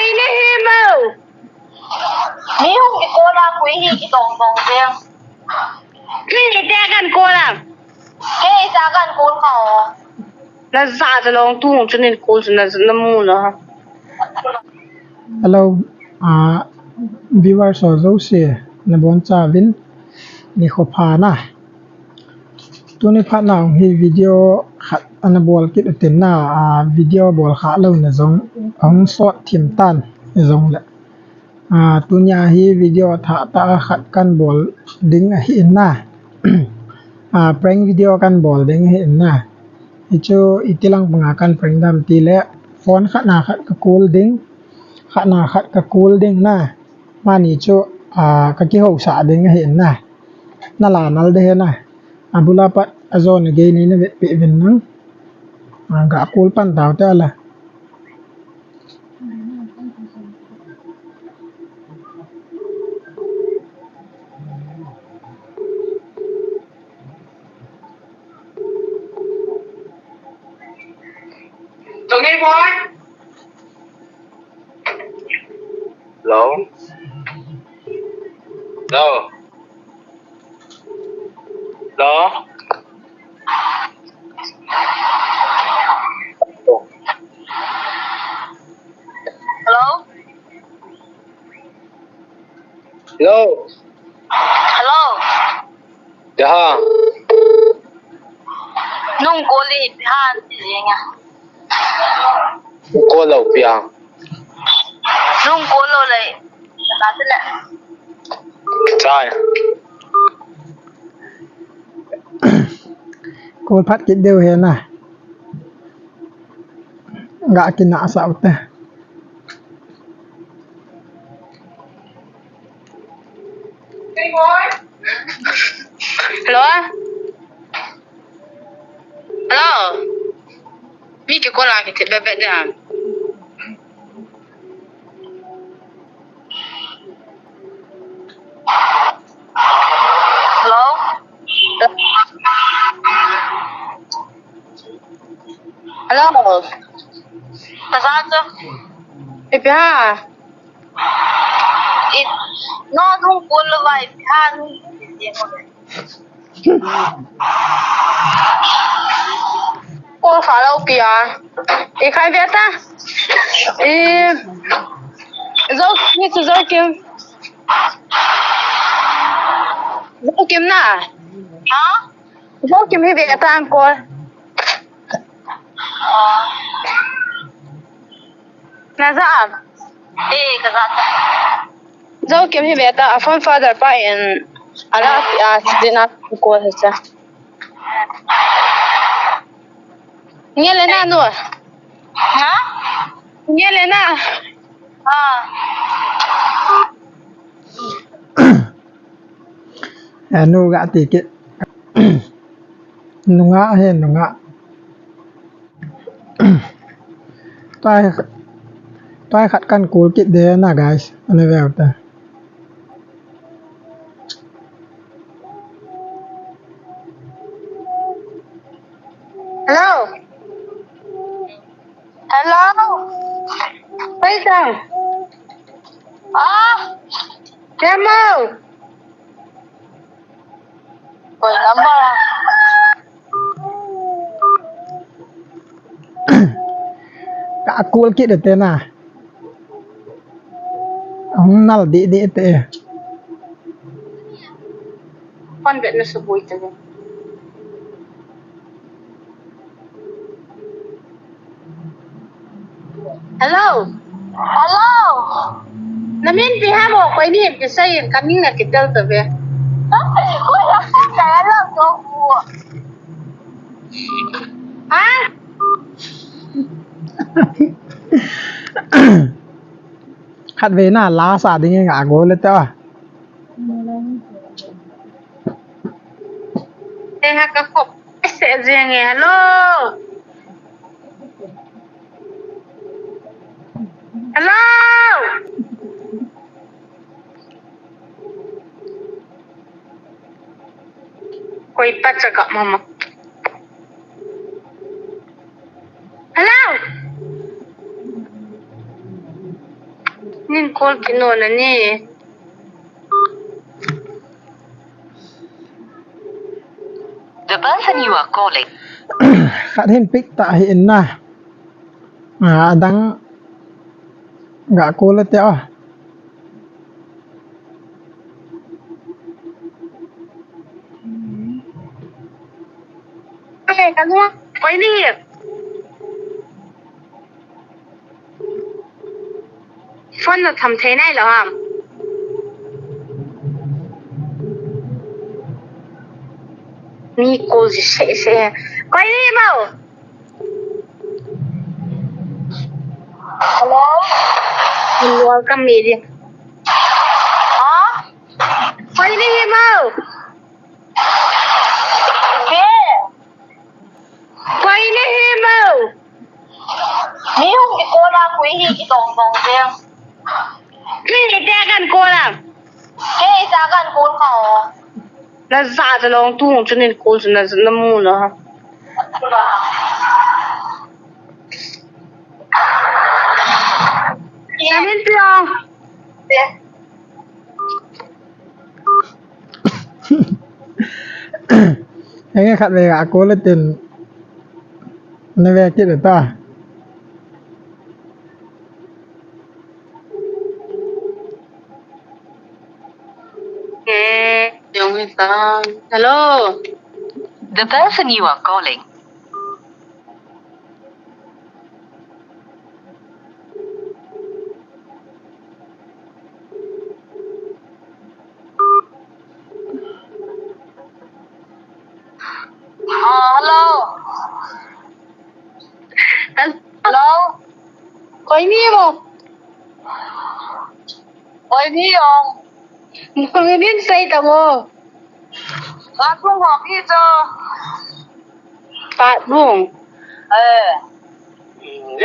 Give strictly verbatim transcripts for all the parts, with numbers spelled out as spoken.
Ei, na hi mo. Mi hung kikol a, koi hi kitong tong jeng. Kei te kan kol a. Kei sa kan kol ka o. Na za ta long tu hung chunin kol chu na, na mu na. Hello, ah, viewers ho jouse, na bonchauvin, nikho pha na. Tuni phat na hung hi video khat ana bol kit u tin na, ah, video bol kha lou na jong ahung sot thim tan, jong le. Ah, tunia hi video thah tah khat kan bol ding ahi in na. Ah, prank video kan bol ding ahi in na. Hichu iti lang banga kan prank dam ti le phone khat na khat ka kol ding, khat na khat ka kol ding na. Mani chu, ah, ka kihousah ding ahi in na. Na la nal de he na. Abula pat ajo na gei ni na vet pe vin nang. Ah, ga kol pan tau te ala. Hello? Hello? Hello? Hello? Hello? Hello? Jaha. Nung koli han ti nga. Kol lou pia. Nung kol lou le. Chai. Kol phat kit deu he na. Ga kina sa u te. Hello? Hello? Mi kikol a kiti bebe de ham. Hello? Hello? Kaza cho? Ipi ham? I, no, nung kol lou vai, ipi ham, nung Kol kha lou pia. I khai ve ta. I, Zo, ni chu Zo Kim. Zo Kim na. Ha? Zo Kim hi ve ta an kol. Na za am? Eh, ka za ta. Zo Kim hi ve ta, a phone father pa in, ala, a, dina ko he cha. Nge le na nu. Ha? Nge le na. Ha. Anu ga ti kit. Nungah he, nungah. Tuai, tuai khat kan kul kit de na, guys. Ana veu ta. Hello. Hello. Oi, Sam. Ah. Kemo. Koi number a? Ka kul kit te na. Hung nal di di te. Kon bet na subui te. Hello. Hello. Na min ipi ham o, koi min ipi sei in, ka min na kitel ta ve. Koi la sa ta la ko ku. Ha? Khat ve na la sa ding nga go le ta. Te ha ka khop. Se jeng e, hello. Hello. Koi pa cha ka mama. Hello. Nin call kit nom na ne. The person you are calling. Khat hin pick ta hih in na. Ah, adang ga call te a. Koi ni. Phone na tham thei nai lo ham. Mi call ji se se. Koi ni mo. Hello. Welcome media. Ha? Koi ni mo. Ke. Koi ni mo. Mi hung kicall a koi hi kitong tong jeng. Kei te kan call a. Kei te kan call ka o. Na ja ja long tu hung chunin call chu na, na mu na. Samin piang. Henge khat ve ga call tin. Na ve kit ta. Hello. The person you are calling. Ah, hello. Hello. Koi ni mo? Koi ni ong? Nung inin sei ta mo? Ka kung ho ki cho. Pat bung. Eh.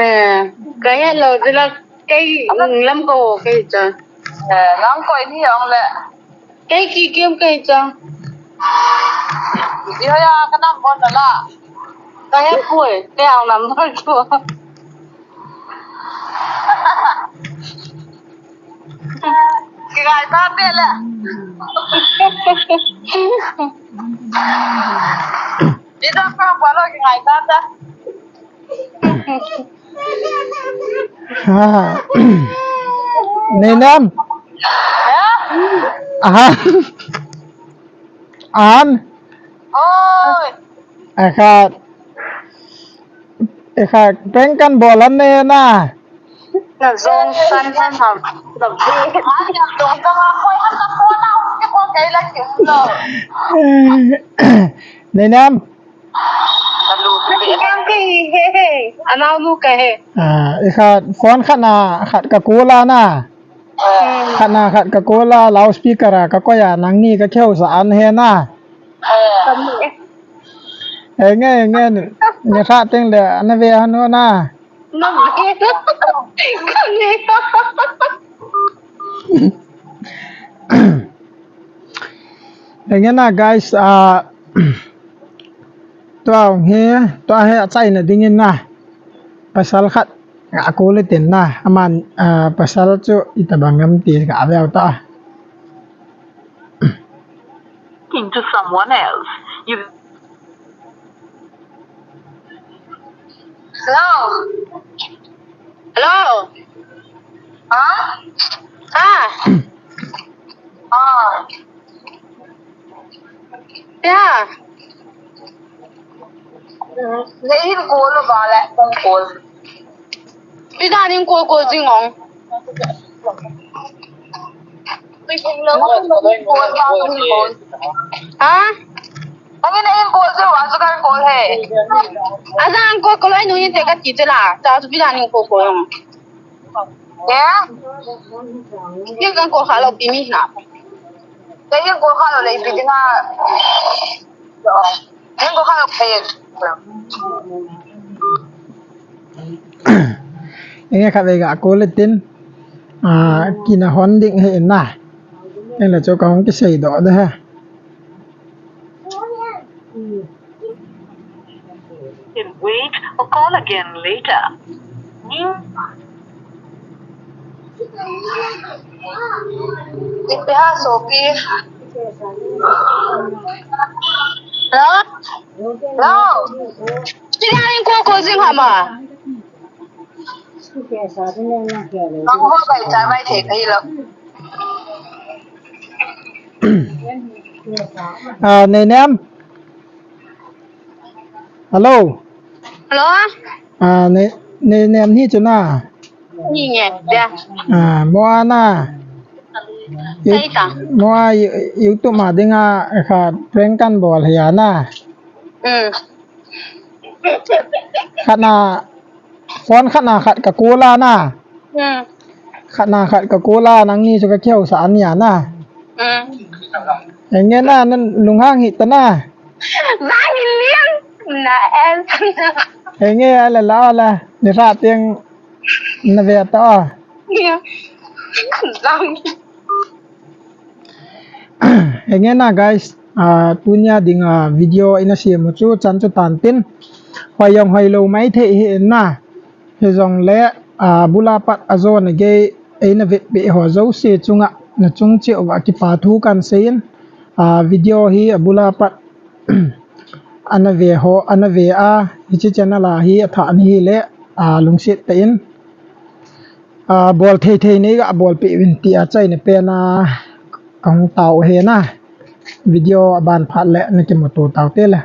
Eh, ka hello, jila kei, mm, lam ko, kei cha. Eh, lam ko ini ong le. Kei ki kim kei cha. Di ho ya ka number na la. Ka he koi, kei ang number ko. Kingai ta te le. Di da ka pa lo kingai ta ta. Ha. Nenem. Ha? Aha. An. Oi. Ekha. Ekha prank kan bol an ne na. Na jong san san ham. Na be. Nenem. Kang ke he he. Anau nu ka he. Ah, ekha phone khat na, khat ka call a na. Hmm. Khat na, khat ka call a, loudspeaker a ka koi a, nangni ka kheu sa an he na. Ka mu e. Eh, nge, nge, nge kha teng le, na ve han o na. Na ve. Ka ve. Engena guys, ah, tua hung hi, tua hi achaina dingin na. Pasal khat, a call tin na. Aman, ah, pasal chu itobang ham ti ka ve u ta. Talking to someone else. You Hello. Hello. Ha? Ha? Ha? Ya. Hmm, nei hin call ba le, kong call. Ipi dan in call call jing ong. Ha? Nangin nei hin call jing ong, achu kan call he. Ajan call call ai nu hin te kati chu la. Cha chu ipi dan in call call ong. Ye? Ye kan call kha lou pi mi na. Ye kan call kha lou le ipi ding a. Ye kan call kha lou pi. Enge khat vei ga call tin. Ah, kina hon ding he na. Eng le chu ka hung kisei doh de he. Can wait or call again later. Ipi ha sopi. Hello? Hello? Sila ning ko ko jing hama. Ang ho bai cha bai thei kai lo. Ah, nei nem. Hello. Hello. Ah, nei, nei nem hi chu na. Ni nge dia. Ah, mo ana. Sai ta. Mo a You-, YouTube ma dinga kha prank kan bol hi ana. Hmm. Khat na, phone khat na khat ka call a na. Hmm. Khat na khat ka call a, nangni chu ka kihou sa ania na. Hmm. Henge na, na lunghang hih ta na. Vai liang na en. Henge a la la la, ni ra tiang na ve ta. Henge na guys, ah, tunia ding, ah, video ina siam u chu chan chu tan tin. Hoi jong hoi lo mai thei hi na. Hijongle, ah, bula pat a jona gei eina vetpeh ho jouse chunga na chung cheh uva kipa thu kan seiyin. Ah, video hi abula pat ana ve ho, ana ve a, hiche channel a hi athah nahi le, ah, lungset tah in, ah, bol thei thei nei ga bol peh uvin tia achaina pen a kahung tao u ahi na. Video aban phat le na kimuto tau te le.